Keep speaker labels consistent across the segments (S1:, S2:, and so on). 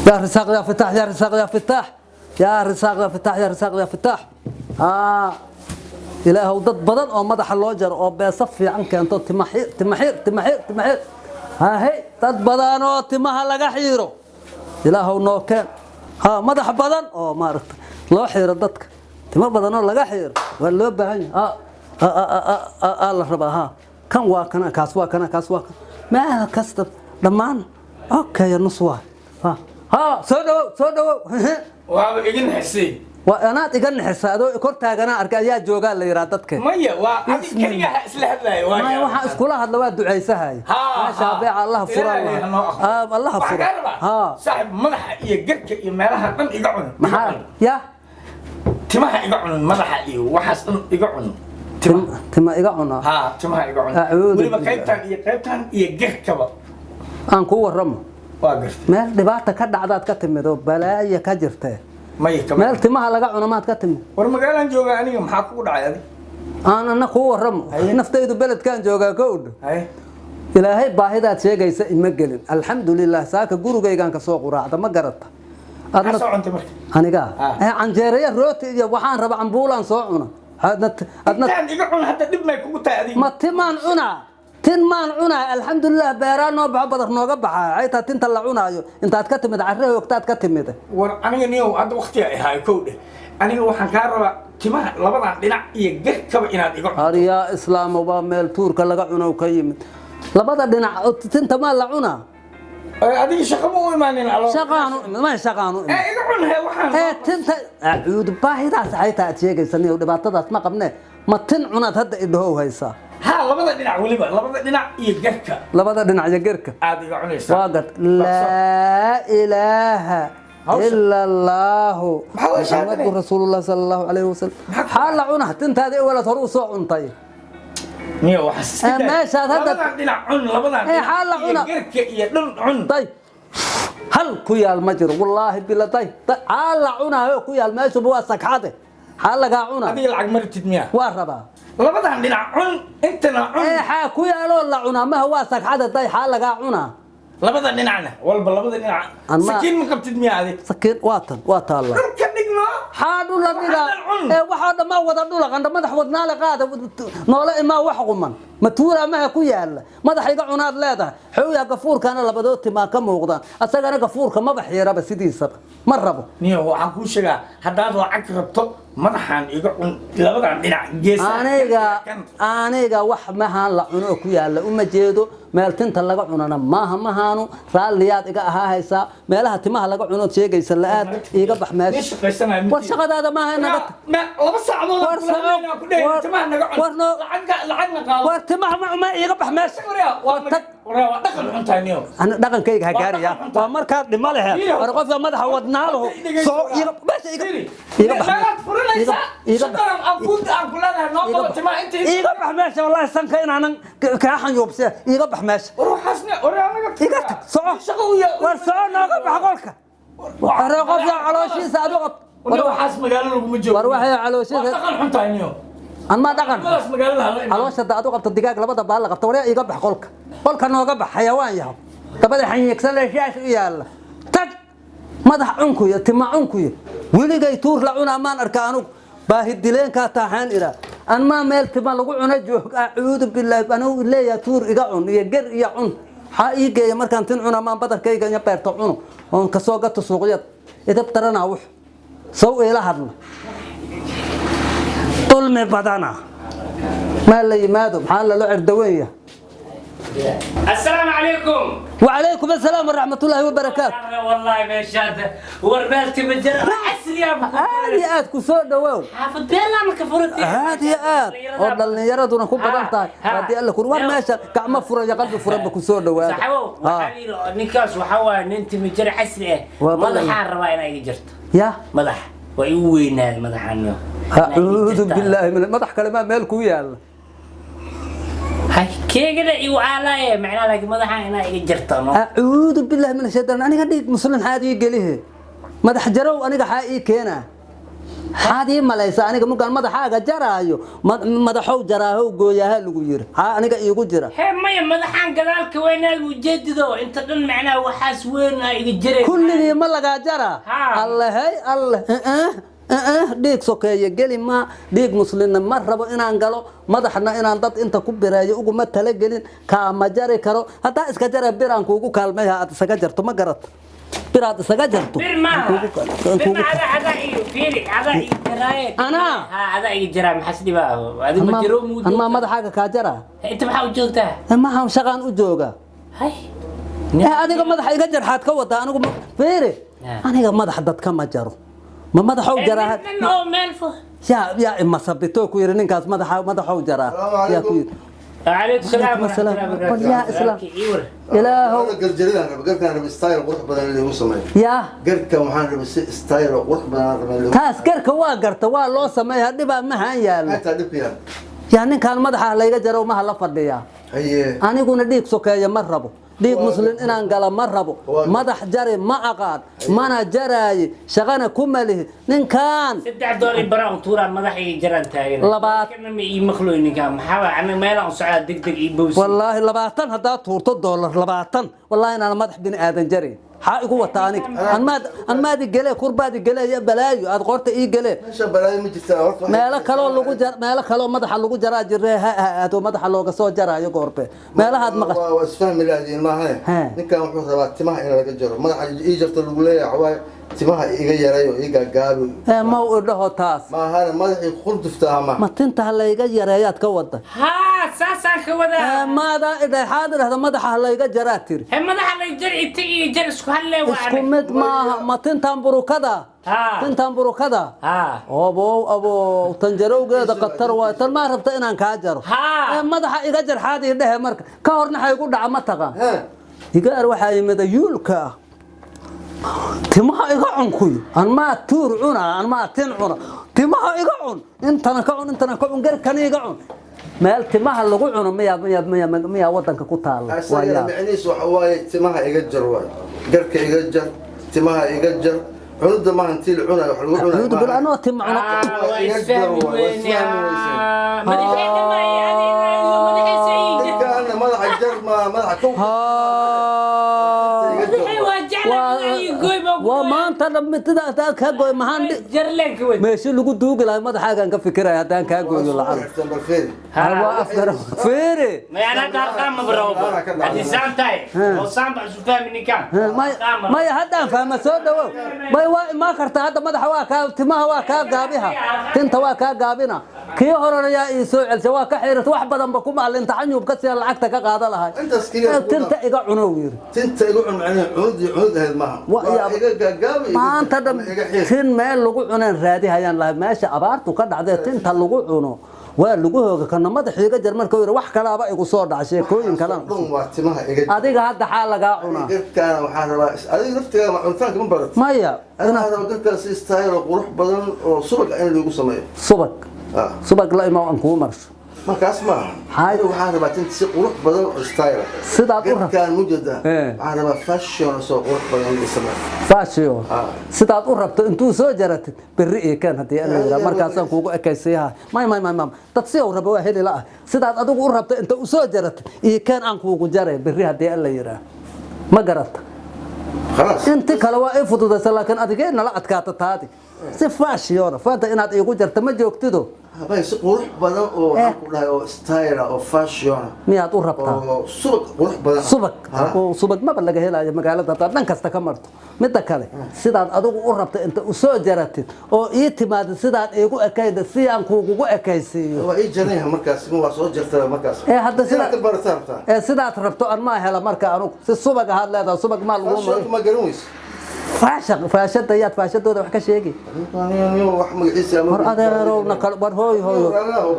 S1: Yaa Risaaq yaa Fitaax, yaa Risaaq yaa Fitaax, yaa Risaaq yaa Fitaax, yaa Risaaq yaa Fitaax. Ilaahow, dad badan oo madaxa loo jaro oo beesa fiican keento, timaxiir, timaxiir, timaxiir, timaxiir, hahe, dad badan oo timaha laga xiiro Ilaahow noo keen. Ha, madax badan oo maaragta loo xiiro, dadka timo badan oo laga xiiro waa loo baahan yahay. Aa la rabaa. Ha, kan waa kana, kaas waa kana, kaas waa kan, meel kasta dhammaan. Okay, nus waa. Ha ha, soo dhawow, soo dhawow.
S2: Waaba iga naxisay.
S1: Waa anaad iga nixisa, adoo kor taaganaa arkay. Ayaa joogaa la yidhaa dadka.
S2: Maya, waa adig keligaa isla hadlaayo. Waa
S1: Maya, waxaan iskula hadla waa ducaysahay. Meesha beeca Allaha fura.
S2: Ilaahay ha noo aqbalo.
S1: Allaha
S2: Waxaan
S1: fura.
S2: kaa rabaa, saaxib, madaxa iyo garka iyo meelaha dhan iga cun. Iga
S1: Maxaa
S2: cun.
S1: Ya?
S2: Timaha iga cun, madaxa iyo waxaas dhan iga cun.
S1: Tima iga cuna?
S2: Ha, timaha iga cun.
S1: Acuudu
S2: Weliba
S1: billah.
S2: qaybtan iyo qaybtan iyo garkaba.
S1: Aan kuu warramo.
S2: Waa gartay.
S1: Meel dhibaata ka dhacdaad ka timid oo balaaya ka jirtee.
S2: Maya, kama.
S1: Meel timaha laga cuno maad ka timid?
S2: War, magaalaan joogaa aniga, maxaa kugu dhacay adig?
S1: Aan ana kuu warramo.
S2: Haye.
S1: Naftaydu beledkaan joogaa kowdha.
S2: Haye.
S1: Ilaahay baahidaad sheegaysa ima gelin, alxamdulilah. Saaka gurigaygaan kasoo quraacda, ma garata?
S2: Maxaa soo cuntay marka?
S1: Aniga?
S2: Ah.
S1: Canjeeraya, rooti iyo waxaan raba, cambuulaan soo cuna. Adna
S2: Intaan iga cun hadda, dhib may kugu tahay adiga?
S1: Ma timaan cunaa? Tin maan cunaa? Alxamdulilah, beeraa noo baxo, badar nooga baxaa. Xaytaa tinta la cunaayo intaad ka timid, carre hoogtaad ka timid.
S2: War aniga niyow, hadda waqtiga ay haayo kow dheh. Aniga waxaan kaa rabaa timaha labadan dhinac iyo garkaba inaad iga cunto.
S1: Aryaa islaamo, waa meel tuurka laga cuno ka yimid. Labada dhinac oo tinta maa la cunaa?
S2: Adiga shaqo ma u imaanin alo?
S1: Shaqaanu ma shaqaanu.
S2: Ee iga cun he waxaan.
S1: Ee tinta, acuudu, baahidaas xaytaa aad sheegaysa niyow, dhibaatadaas ma qabne. Ma tin cunaad hadda idhahow haysaa?
S2: Ha, labada dhinac, weliba labada dhinac iyo garka.
S1: Labada dhinac iyo garka.
S2: Aad iga cunaysaa.
S1: Waa gart. Laa ilaaha
S2: Hawsha.
S1: ila allaahu
S2: Maxaa waa shahaadane?
S1: Muxamadu rasuulullah sala Allahu calayhi wasalam.
S2: Maxaa
S1: Maxaa la cuna? Tintaadii walaad hore u soo cuntay.
S2: Niyo, waxaas iska
S1: Ee,
S2: daa.
S1: meeshaad hadda-
S2: Labadan dhinac cun, labadan
S1: Ee,
S2: dhinac
S1: xaa la
S2: iyo
S1: cuna?
S2: garka iyo dhan cun.
S1: Day, hal ku yaal ma jiro, wallaahi bila. Day day, xaa la cunaayo ku yaal? Meeshuba waa sagxade, xaa lagaa cunaa?
S2: Adiga lacag maritid miya?
S1: Waa rabaa.
S2: Labadan dhinac cun, intana cun.
S1: Ee xaa ku yaaloo la cunaa? Maha, waa sagxade. Day, xaa lagaa cunaa?
S2: Labada dhinacna walba, labada dhinac. Sakiin ma qabtid miya adig?
S1: Sakiin waa tan, waa taalla.
S2: Dhulka dhigno.
S1: Xaa dhula dhigaa?
S2: Waxaa dhan cun.
S1: Ee waxoo dhammaa wada dhula qandha madax wadnaale qaada noole imaa wax quman matuura maha ku yaala. Madax iga cunaad leedahay, xooyaa gafuurkana labadood timaa ka muuqdaan, asagana gafuurka maba xiiraba sidiisaba, ma rabo.
S2: Niyo, waxaan kuu sheegaa, haddaad lacag rabto, madaxaan iga cun, labadan dhinac, geesaha.
S1: Aniga
S2: kan.
S1: Aniga wax mahaan la cuno oo ku yaala uma jeedo. Meel tinta laga cunana maaha, mahaanu raalliyaad iga ahaa haysaa. Meelaha timaha laga cunood sheegaysa la-aad, iiga bax
S2: Nin
S1: meesha.
S2: shaqaysanayo.
S1: War shaqadaada maaha inaga.
S2: Laba saacadood
S1: War
S2: aan kula hadlaynaa, ku dhehe
S1: war-
S2: timaha naga cun.
S1: War
S2: Lacagna qaado.
S1: War timaha ma iiga bax meesha.
S2: Waryaa, waa
S1: War tag.
S2: Waryaa, waa dhaqan xun tahay niyo.
S1: Ani dhaqankayga ha
S2: Waa
S1: gaaraya.
S2: dhaqan xun tahay.
S1: Waa markaad dhima lehe.
S2: Iyo.
S1: War qofka madaxa wadnaalahu soo iiga meesha, iiga
S2: Firi.
S1: iiga bax.
S2: Meelaad furanaysaa
S1: Iiga bax.
S2: shaqadan aan ku leedahay noo
S1: Iiga
S2: qabo
S1: bax.
S2: timaha inta.
S1: Iiga bax meesha, wallahi sanka inaanan kaa xanyuubse. Iiga bax meesha.
S2: War waxaasna, war anaga.
S1: Iga tag, soco.
S2: Shaqo u yaa.
S1: War soco, nooga bax qolka. War qofka calooshiisa aad u qabto.
S2: War waxaas magaalo laguma joogo.
S1: War waxay calooshiisa-
S2: Waa dhaqan xun tahay niyo.
S1: Anmaa dhaqan?
S2: Nimadaas magaalada hala imaan.
S1: Caloosha hadda aad u qabto digaag labada baal la qabto. Waryaa, iiga bax qolka, qolka nooga bax. Xayawaan yahow, dabada xanyiigsan leh, shaash u yaalla. Tag, madax cunkuya, tima cunkuya. Weligay tuur la cunaa maan arka anugu. Baahi dileenkaa taaxaan idhaa anmaa meel tima lagu cuno joog. Acuudu bilaahi, anugu leeyahay tuur iga cun iyo ger iyo cun. Maxaa ii geeya markaan tin cuna? Maan badarkayga iyo beerta cuno oon kasoo gato suuqyada? Idab daranaa wux sow iila hadla, dulmi badana. Maa la yimaado? Maxaa lalo cerdaweyn yahay?
S3: السلام عليكم.
S1: وعليكم السلام ورحمة الله وبركاته.
S3: والله meeshaad warbeelti ma jira casriya.
S1: Aad iyo aad, ku soo dhawow.
S3: Xaafad beela ma ka furatay?
S1: Aad iyo aad, oo dhallinyaraduna ku badan tahay. Haddii Alla kur war meesha gacmo furan iyo qalbi furanba ku soo dhawaada.
S3: Saxabow, waxaa la yidhi ninkaas waxaa waaye nin timijare casri ah.
S1: Waa badan.
S3: Madaxaan rabaa inaa iga jirto.
S1: Ya?
S3: Madax waa igu weynaaday madaxaan yo.
S1: Acuudu billaahi min madax kale maa meel kuu yaalla?
S3: Hay, keegana igu aalaaye macnaa, laakiin madaxaan inaa iga jirto no.
S1: Acuudu billaahi min ashaytaan. Aniga dhiig muslim xaad ii gelihe? Madax jarow aniga xaa ii keenaa? Maxaad ii malaysa aniga mugaan madaxaaga jaraayo? Madaxow jaraahow gooyaha lagu yiri, haa, aniga iigu jira.
S3: Hee, maya, madaxaan gadaalka weynaad ujeedido inta dhan, macnaha waxaas weyn aa iga jiray.
S1: Kulligii ma lagaa jaraa?
S3: Haa.
S1: Allahey alleh, dhiig sokeeye geli ma, dhiig muslimna ma rabo inaan galo, madaxna inaan dad inta ku bireeyo uguma talagelin. Kaama jari karo. Haddaa iska jara, biraan kuugu kaalmayha aad isaga jarto. Ma garat? Biraad isaga jarto.
S3: Bir maaha.
S1: Aan
S3: Bir
S1: kuugu
S3: ma adaa iyo fiiri, adaa iga jaraaye.
S1: Anaa?
S3: Haa, adaa iga jaraa. Maxaas dhibaa adiga ma jiro muu?
S1: Anmaa madaxaaga kaa jaraa?
S3: Inta maxaa u joogtaa?
S1: Maha, shaqaan u jooga.
S3: Hay.
S1: Eh, adiga madaxa iga jarxaad ka wadaa? Anigu fiiri, aniga madax dadka ma jaro. Ma madaxow jaraa?
S3: Nin oo meel fo
S1: Yaa imasabito ku yiri ninkaas madaxa madaxow jaraa?
S4: Salaamu
S1: Yaa ku
S4: calaykum.
S1: yiri?
S3: Calaykum salaam.
S1: Calaykum salaam. Bal yaa islaam.
S3: Iwar.
S1: Ilaahow.
S4: Garjaridaan raba, garkaan raba style qurux badan in lagu sameeyo.
S1: Yaa?
S4: Garkan waxaan rabay si style oo qurux badan aan rabaa in lagu
S1: Taas garka waa garta, waa loo sameeyaa. Dhibaa mahaan yaallo?
S4: Maxay dhibka yaa?
S1: Yaa, ninkaan madaxa layga jaro maha la fadhiyaa.
S4: Haye.
S1: Aniguna dhiig sokeeya ma rabo, dhiig muslin inaan gala ma rabo. Madax jari ma aqaan, mana jaraaye, shaqana kuma lihi ninkaan.
S3: $3 bara un tuuraa, madax iga jaraan taagan. Kana ma ii maqlooy ninkaan. Maxaa waay? Aniga meelaan u socdaa, deg deg ii bowsi.
S1: Wallaahi 20 haddaad tuurto doolar 20, wallaahi inaan madax bini aadan jarin. Xaa igu wata aniga? Anmaadi gelee, kurbaadi gelee iyo balaayo aad qoorta ii gelee.
S4: Meesha balaayo ma jirtaa horta.
S1: Meelo kaloo lagu jar, meelo kaloo madaxa lagu jaraa jiree, ha aado madaxa looga soo jaraayo goorbe meelahaad maqash.
S4: Waa isfahmi lahaydeen maaha?
S1: He.
S4: Ninkan wuxuu rabaa timaha in laga jaro. Madaxa ii jarto lagu leeyahay waxaa waaye timaha iga yaray oo ii gaagaabi.
S1: Ee, mau idhaho taas.
S4: Maahane madaxii qurdufta ama.
S1: Ma tinta ha layga yareeyaad ka wada?
S3: Haa, saasaan ka wadaa.
S1: Ee, maadaa idhay? Xaad idhahda madaxa ha layga jaraa tiri.
S3: He, madaxa lay jar, inta iyo jar isku halle waa.
S1: Isku mid maaha. Ma tintan burukada?
S3: Haa.
S1: Tintan burukada?
S3: Haa.
S1: Abow abow, tan jarowgeeda khatar waay. Tan maa rabta inaan kaa jaro?
S3: Haa.
S1: Ee, madaxa iga jar xaad ii dhehe. Marka ka horna xay igu dhaca ma taqaan?
S4: He.
S1: Higaar waxaa yimid yuulka ah, timaha iga cun kuy. Anmaa tuur cuna, anmaa tin cuna. Timaha iga cun, intana ka cun, intana ka cun, garkana iga cun. Meel timaha lagu cuno miyaa wadanka ku taalla? Waa
S4: Asagana
S1: yaab.
S4: Micnihiisu waxa waaye timaha iga jar waay. Garka iga jar, timaha iga jar. Cunida maaha intii la cunayo wax lagu cunayo.
S1: Acuudu bil anoo tima cuno.
S3: Ah, waa
S4: Iga
S3: isfahmi
S4: jar waay, waa
S3: weyne.
S4: isfahmi weyseen.
S3: Madaxay dhammaay, adiga iyo madaxiisa ii jar.
S4: Ninkaana madaxa jar ma madaxa ka
S1: Haa.
S4: iga jar.
S3: Madaxay waa jecla, madaxa ii gooy baa ku
S1: Waa
S3: gooy.
S1: maanta dhan mitida haddaan kaa gooyo maxaan
S3: Jarleen ka wad.
S1: Meeshii lagu duugi lahay madaxaagaan ka fikiraya haddaan kaa gooyo lacag.
S4: Xirtan bal fiiri.
S1: Waa afgara fiiri.
S3: Ma yani hadda halkaan ma barabo. Haddii saan tahay, oo saan baa isu fahmi ninkaan.
S1: Maya.
S3: Halkaan ma rabo.
S1: Maya, haddaan fahma. Soo dhawow. May, waa imaan kartaa hadda. Madaxa waa kaa, timaha waa kaa gaabiha, tinta waa kaa gaabina. Kii horena yaa ii soo celsha, waa ka xiirata wax badanba kuma allinta canyuub ka siya lacagta ka qaada lahay.
S4: Intaas keliya ku
S1: Tinta iga cunow yiri.
S4: Tinta iga cun macnaheedu cunidii cunid ahayd maaha.
S1: Waa
S4: Waa iga gaagaabi, iga
S1: maanta
S4: jar,
S1: dhan
S4: ama iga xiir.
S1: Tin meel lagu cuneen raadihayaan lahay. Meesha abaartu ka dhacdee tinta lagu cuno waa lagu hooga kana. Madaxiiga jar markuu yiri, wax kalaaba igu soo dhaca, sheekooyin kalena.
S4: Dhan waa timaha iga jar.
S1: Adiga hadda xaa lagaa cunaa?
S4: Garkaana waxaan rabaa adiga laftigaaga ma cunitaanka ma barat?
S1: Maya.
S4: Anaa rabaa garkaan si style oo qurux badan oo subag ah in lagu sameeyo.
S1: Subag?
S4: Ah.
S1: Subag la imaa aan kuu marsho.
S4: Markaas maaha.
S1: Hay.
S4: Aniga waxaan rabaa tinta si qurux badan oo style ah.
S1: Sidaad u rabto.
S4: Garkaan mujada.
S1: Eh.
S4: Waxaan rabaa fashion oo qurux badan in lagu sameeyo.
S1: Fashion.
S4: Ah.
S1: Sidaad u rabto intuu soo jaratid berri iyo keen haddii alla yidhaha, markaasaan kuugu ekaysiiyaha. May may may may, dad si uu rabo waa heli la ah. Sidaad adigu u rabto inta u soo jaratid iyo keen aan kuugu jaray berri haddii alla yidhaah. Ma garata?
S4: Khalaas.
S1: Inti kale waa ii fududaysa, laakiin adigee nala adkaata taadi si fashiona fanta inaad iigu jarta ma joogtido.
S4: Habay si qurux badan oo waxaan ku dhahay oo style ah oo fashion ah.
S1: Miyaad u rabtaa?
S4: Oo subag qurux badan ah.
S1: Subag?
S4: Ha?
S1: Oo subag maba laga helayo magaalada haddaad dhan kasta ka marto. Midda kale, sidaad adigu u rabta inta u soo jaratid oo ii timaadid, sidaad iigu ekayda si aan kuugugu ekaysiiyo.
S4: Waa ii jaran yahay markaas, ma waa soo jartaa markaas.
S1: Ee, hadda
S4: Inaad ka barataa rabtaa.
S1: Ee, sidaad rabto an maa hela marka anugu si subag ahaad leedahay, subag maa lagu
S4: Fashionka ma garan weyse.
S1: Faasha faashada yaad faashadooda wax ka sheegi.
S4: Nin wax magaciisa ama
S1: War adeerowna kal, war hooy hooy,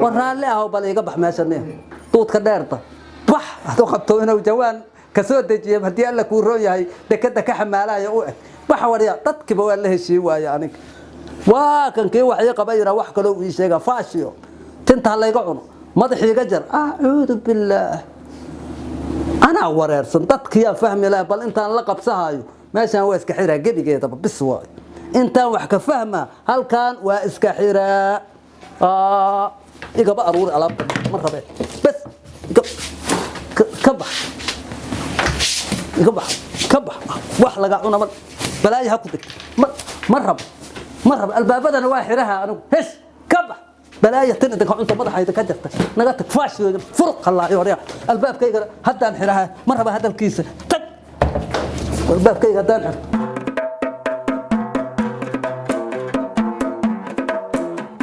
S1: war raalli ahow. Bal iga bax meesha nin duudka dheerta bax hadduu qabto inuu jawaan kasoo dejiyo haddii alla kuu roon yahay dekada ka xamaalaya u eg. Bax warya, dadkiiba waa la heshiin waaye. Aniga waa kan kii wax ii qaba yiraa, wax kaloo ii sheega, faashiyo, tinta ha layga cuno, madaxiiga jar. Acuudu billaah, anaa wareersan, dadkiyaa fahmi laha. Bal intaan la qabsahayo meeshaan waa iska xiraa gebigeedaba, bis waayo. Intaan wax ka fahma halkan waa iska xiraa. Igaba aruuri alaabta, ma rabe. Bes ka bax, iga bax, ka bax. Wax laga cuna mar balaayo ha ku degto. Ma rabo, ma rabo. Albaabadana waa xiraha anigu. Hes, ka bax. Balaayo tan idinka cunta, madaxa idinka jarta. Naga tag, faashooda furuq hallaayo. Horya, albaabkaygana haddaan xiraha, ma raba hadalkiisa. Tag, albaabkayga haddaan xirto.